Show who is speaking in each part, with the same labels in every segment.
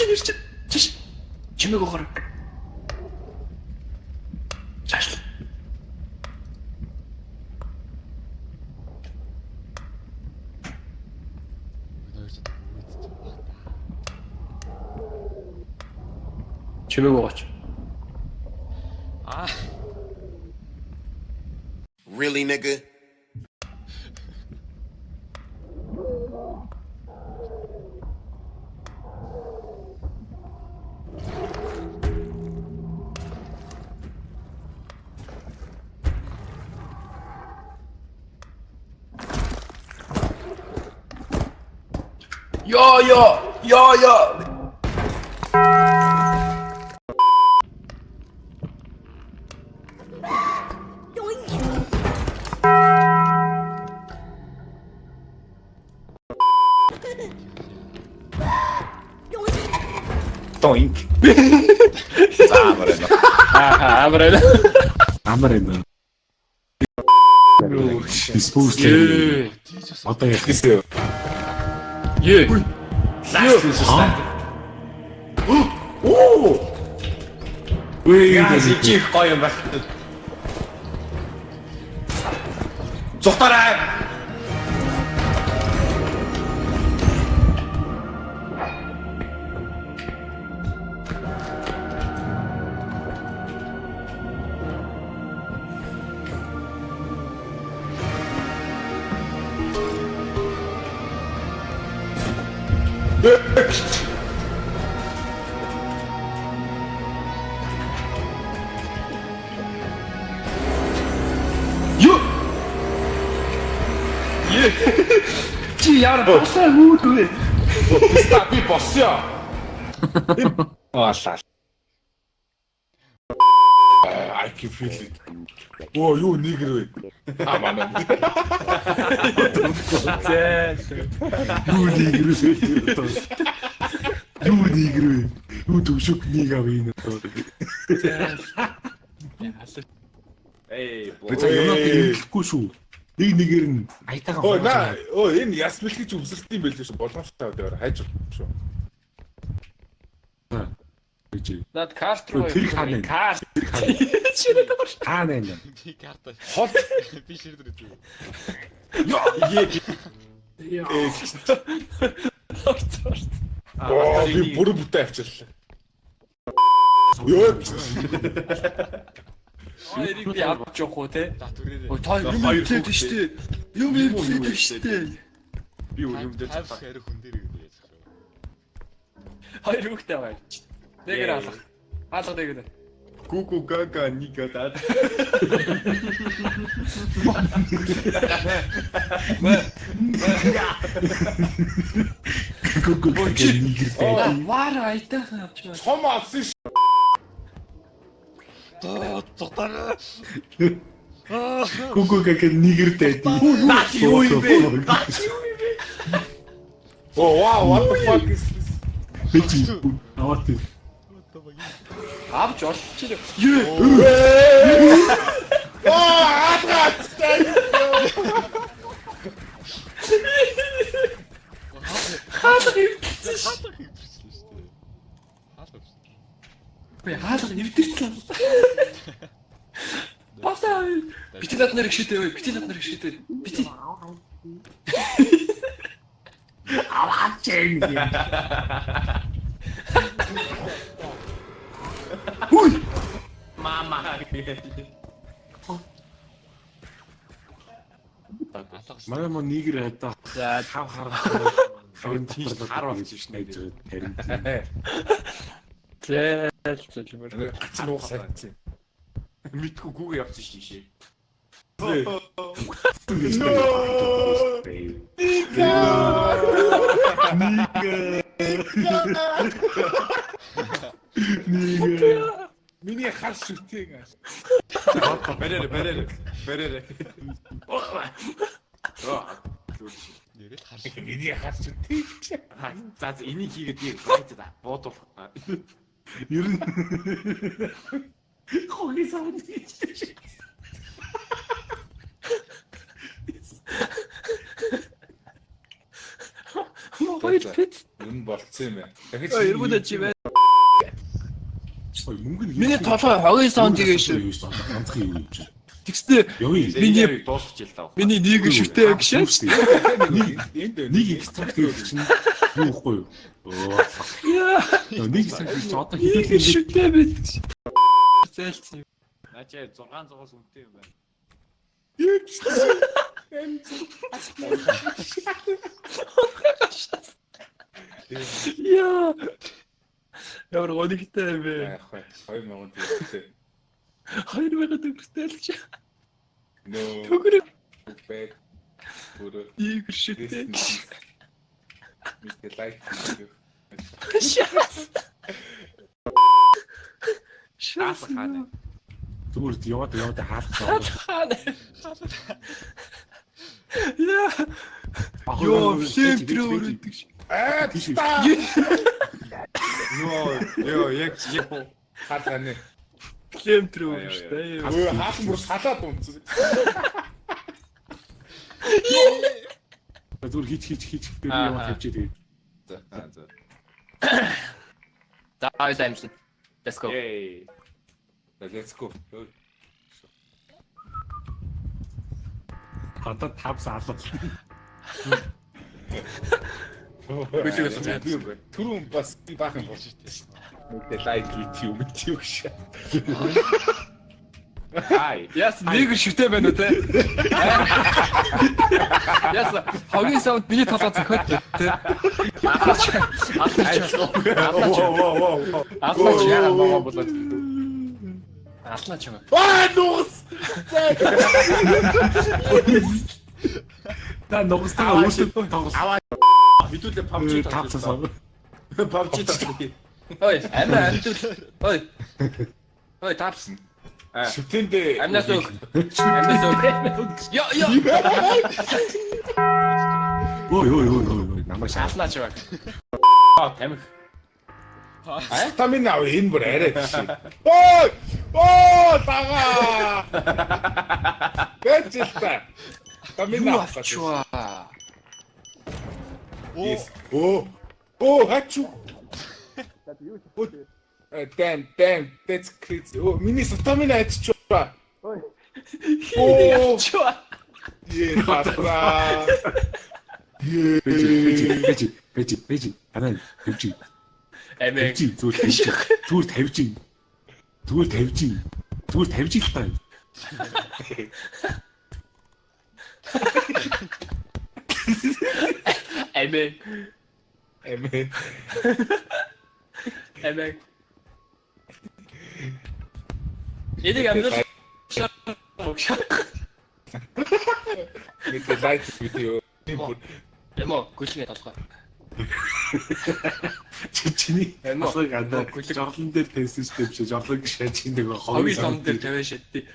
Speaker 1: Ирчин ирчин. Чиш. Чимээг өгөр. Цааш. Чимээг өгөөч.
Speaker 2: Аа.
Speaker 3: Really, nigga?
Speaker 1: Йоо ёо ёо ёо.
Speaker 4: Тоинк. За амар байна.
Speaker 1: Аа амар байна.
Speaker 5: Амар юм. Dispose.
Speaker 1: Ее.
Speaker 5: Одоо яг
Speaker 4: Гэсэн.
Speaker 1: Ее.
Speaker 4: Last loser standing. Оо!
Speaker 5: Үгүй
Speaker 4: Яа, чи их гоё юм байна. Зугтаарай.
Speaker 1: Юу? Ее. Чи яар басаа хүүд вэ?
Speaker 4: Ста би боссё. Аалаа. I can feel it. Оо юу нэгэр вэ? Аа манай.
Speaker 5: юу нэгэр вэ? Юу нэгэр вэ? Юу төвшөг нэг ав энэ одоо.
Speaker 2: Эй,
Speaker 5: Би за юмнууд имлэхгүй шүү. Нэг нэгээр нь аятайхан
Speaker 4: Оо на оо энэ яс мэлхий чи өсөлт юм байл шүү. Болгоомжтой дээр хайж шүү.
Speaker 5: гэж.
Speaker 1: Над карт руу.
Speaker 5: Тэр хаана вэ?
Speaker 1: Карт. Шинэ доор.
Speaker 5: Хаана энэ?
Speaker 2: Би карта.
Speaker 4: Хол
Speaker 2: Би ширдэр үзье.
Speaker 4: ээ.
Speaker 1: Орц.
Speaker 4: Оо би бүрэн бүтэн авчирлаа. Йоо.
Speaker 1: Хоёрыг би авч явах уу те?
Speaker 2: За түрээрээ.
Speaker 1: Ой та юм имлээд штэ. Юм имлээд штэ.
Speaker 2: Би өөр юм дээр цав хари хүн дээр гэдэг яаж вэ?
Speaker 1: Хоёр хүүхдээ аваа. Нэгээр алах. Алах нэгээр.
Speaker 6: Гүгү гага нига даа.
Speaker 5: Гүгү нэгэр дээ.
Speaker 1: Вар аятайхан авч байна.
Speaker 4: Том авсан ш.
Speaker 2: Зугтаарай.
Speaker 5: Гүгү гэг нэгэр дээ.
Speaker 1: Юу юм бэ?
Speaker 4: Оо wow what the fuck is this?
Speaker 5: Би чи аваад ир.
Speaker 1: Авч олчих. Юу?
Speaker 4: Оо аадгаа.
Speaker 1: Хаалга эвдэрсэн ш.
Speaker 2: Хаалга хэвдэрчлээ шүү дээ. Хаалга хэвдэрчлээ.
Speaker 1: Би хаалга эвдэрсэн. Бата. Бити над нэр шидэ ой. Бити над нэр шидэ. Бити.
Speaker 5: Аваад чинь.
Speaker 6: Мама.
Speaker 2: Алга шүү.
Speaker 5: Манай мó нэгэр хадаа.
Speaker 1: За
Speaker 5: Хав хар. Харин тийш
Speaker 6: хар болсон шнэ.
Speaker 5: Харин.
Speaker 1: зээл зэлмэр.
Speaker 4: Гац нуух сайцсан.
Speaker 6: Мэдгүй гүгэ явсан шишээ.
Speaker 5: Нэгэр.
Speaker 4: Миний хар шүтэн.
Speaker 6: Бараарэ бараарэ. Бараарэ.
Speaker 2: Нэрэл хар шүү.
Speaker 4: Миний хар шүтэн.
Speaker 6: За за энийг хийгээд би гайд буудуулах.
Speaker 5: Ер нь Хогийн савд гэж.
Speaker 1: Хоёр пит.
Speaker 4: Ер нь болцсон юм байна. Дахиж
Speaker 1: Ой, эргүүлээ чи бай.
Speaker 5: Ой, мөнгө нь
Speaker 1: Миний толгой хогийн саунд хийгээ шүү.
Speaker 5: шүү. Ганцхан юу юм чи.
Speaker 1: Тэгснэ
Speaker 5: Явъя.
Speaker 1: Миний-
Speaker 6: дуусчих л таа.
Speaker 1: миний нэг шүтээ гэж.
Speaker 5: Нэг
Speaker 4: Энд
Speaker 5: нэг экстракт хийх чинь юу ихгүй юу? Оо.
Speaker 1: Яа.
Speaker 5: Нэг экстракт хийж одоо
Speaker 1: Нэг
Speaker 5: хэдүүлээ
Speaker 1: шүтээ байт гэж. Зайлцсан юм.
Speaker 6: Наа чи 600-аас үнэтэй юм байна.
Speaker 1: Яа. Ямар гонигтай юм бэ?
Speaker 4: Яах вэ? 2000 төгрөгтэй.
Speaker 1: 2000 төгрөгтэй л чи.
Speaker 4: Нөө.
Speaker 1: Төгрөг
Speaker 4: Бэг. Бүрөө.
Speaker 1: нэг шүтээ.
Speaker 4: Мэдээ лайк хийх.
Speaker 1: Шаас. Шаас.
Speaker 6: Хаалга хаана?
Speaker 5: Зүгээр яваад яваад хаалгах.
Speaker 1: Хаана? Яа. Йоо, флэм өрөөдөг ши.
Speaker 4: Аа,
Speaker 5: Тийш.
Speaker 4: та.
Speaker 6: Йоо, ёо, яг яг
Speaker 4: Хаалганы.
Speaker 1: Флэм трөө шүү дээ.
Speaker 4: Өө, хаалган бүр салаад унтсан.
Speaker 5: Зүгээр хийч хийч хийч дээр яваад тавьчих тэгээд.
Speaker 4: За, за.
Speaker 1: За, хоёул амжилт. Let's go.
Speaker 6: Yay.
Speaker 4: За, let's go. Өө.
Speaker 5: Одоо тавс алга.
Speaker 1: Хөлөг болсон.
Speaker 4: Түрүүн бас баахан болж шээ. Мэдээ лайк хийх юм чи юу шээ.
Speaker 6: Хай.
Speaker 1: Яс нэг шүтээ байна уу те? Яс хогийн саунд миний толгой зөхиод те. Аллаач. Аллаач. Аллаач.
Speaker 4: Воо воо воо.
Speaker 1: Аллаач.
Speaker 6: Яа могоо болоод.
Speaker 1: Аллаач юм.
Speaker 4: Аа, нугас.
Speaker 5: Та нугастайгаа өөртөө тоглол.
Speaker 6: Аваа. Хэдүүлээ PUBG
Speaker 5: Тавцаас.
Speaker 6: PUBG тоглоё.
Speaker 1: Ой, амиа амдвал. Ой. Ой, тапс.
Speaker 4: Шүтэндээ.
Speaker 1: Амнаас өг. Амнаас өг. Йо, йо.
Speaker 5: Ой ой ой ой намайг шаа.
Speaker 1: Аллаач юм.
Speaker 6: Аа, тамхи.
Speaker 4: Стамина ав энэ бүр арай биш. Ой! Оо, дагаа. Бэж л та. Стамина
Speaker 1: Юу авчваа?
Speaker 2: Оо.
Speaker 4: Оо. Оо, хачу. Damn, damn, that's crazy. Оо, миний стамина аччваа.
Speaker 1: Ой.
Speaker 4: Оо.
Speaker 1: Авчваа.
Speaker 4: Е, хатра.
Speaker 5: Бэж бэж бэж бэж бэж. Танаа тавьчих.
Speaker 1: Амиа.
Speaker 5: Тавьчих зүгээр тавьчих. Зүгээр тавьчих. Зүгээр тавьчих. Зүгээр тавьчих л та.
Speaker 1: Амиа.
Speaker 4: Эмээ.
Speaker 1: Амиа. Энийг амьдрал
Speaker 4: Мэдээ лайк видео.
Speaker 1: Эмо гүлгээ толгой.
Speaker 5: Чи чиний
Speaker 1: Эмо.
Speaker 5: толгойг андаа
Speaker 1: Гүлэг.
Speaker 5: жорлон дээр тавьсан шүү дээ биш жорлон шаж нэг
Speaker 1: Хогийн сон дээр тавиа шатти.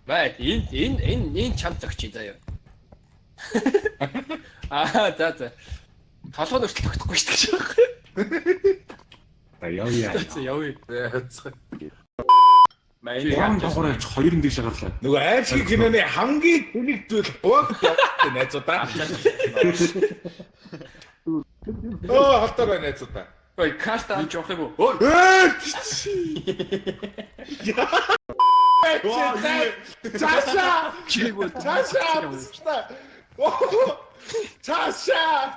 Speaker 1: Бай энэ энэ энэ энэ чам зөгч заяа. Аа за за. Толгой нь хүртэл тогтохгүй шүү дээ.
Speaker 5: За явъя.
Speaker 1: За явъя.
Speaker 6: Мэн
Speaker 5: Гурван давхар авч хоёр нь дэше гарлаа.
Speaker 4: Нөгөө аимшиг киноны хамгийн тэнэг зүйл хувааг явдаг найзуудаа. Оо, холдоор байна найзуудаа.
Speaker 1: Ой, карт авч явах юм уу? Ой,
Speaker 4: Ээ! Цаашаа!
Speaker 1: чиг үү.
Speaker 4: Цаашаа! Цаашаа!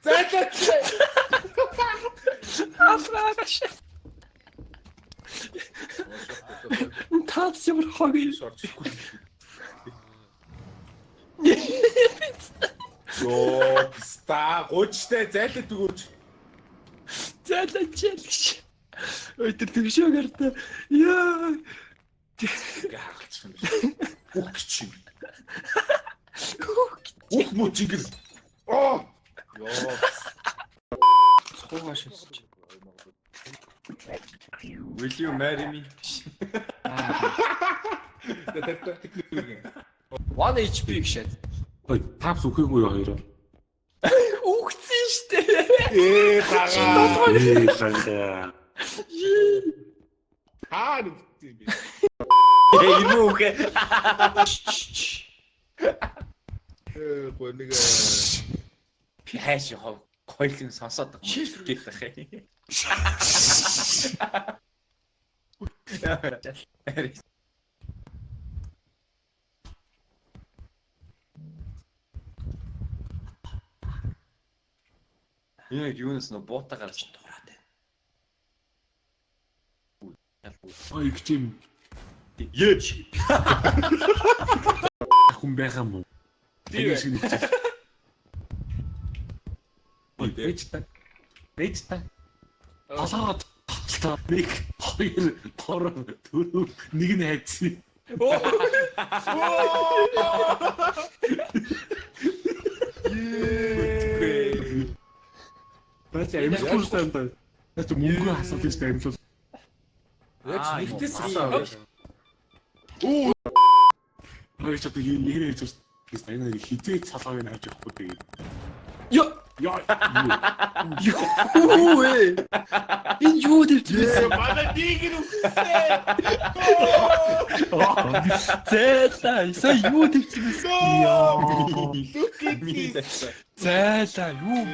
Speaker 4: Зайлаач!
Speaker 1: Алгаач. Таац ямар хогийн.
Speaker 4: Йоо, ста гуйчтай зайлаад өгөөч.
Speaker 1: Зайлаач л гэж. Ой, тэр төгшөө гартаа. Яа.
Speaker 4: Ингээ харгалчих юм биш. Бүх гिच юм. Бүх мөч ингэр. Оо. Йоо.
Speaker 1: Цуугаа шивсэж.
Speaker 6: Will you marry me?
Speaker 4: Тэр техник.
Speaker 1: 1 HP гэшээд.
Speaker 5: Ой тапс үхээгүй юу хоёроо.
Speaker 1: Үхсэн штэ.
Speaker 4: Ээ, дагаа.
Speaker 5: Ээ ланга.
Speaker 4: Хаа нүгтсэн юм бэ?
Speaker 6: Ээ, юм уу үхэ?
Speaker 4: Ээ, гоо нэг
Speaker 6: Хайш хов. Хоёлын сонсоод байгаа юм. Гэх тах юм. Яг юунаас нөө буута гарч
Speaker 1: Дураад байна.
Speaker 5: Ой их чим
Speaker 6: Ее.
Speaker 5: хүн байгаа юм уу?
Speaker 4: Тийм.
Speaker 5: Тийм шиг нэг чинь. Ой, Бэж та. Бэж та. Толгоо толтоо 1 2 3 4 нэг нь хайцсан. Баач амьлахгүй шүү дээ. Наа чи мөнгө асуулт шүү дээ амьлуул.
Speaker 1: Яг
Speaker 6: Аа,
Speaker 1: нэгтээс
Speaker 6: юу.
Speaker 1: асуу.
Speaker 5: Хоёр ч одоо яриа хийж байна. Гэс энэ нэг хизээ цалгааг нь авч явахгүй тэгээд.
Speaker 1: Йоо.
Speaker 5: Яа.
Speaker 1: Юу вэ? Энэ юу дэвтэрсэн?
Speaker 4: Манай дигэр үхсэн.
Speaker 1: Зайлаа. Сая юу дэвтэрсэн?
Speaker 4: Яа. Look at this.
Speaker 1: Зайлаа. Юу?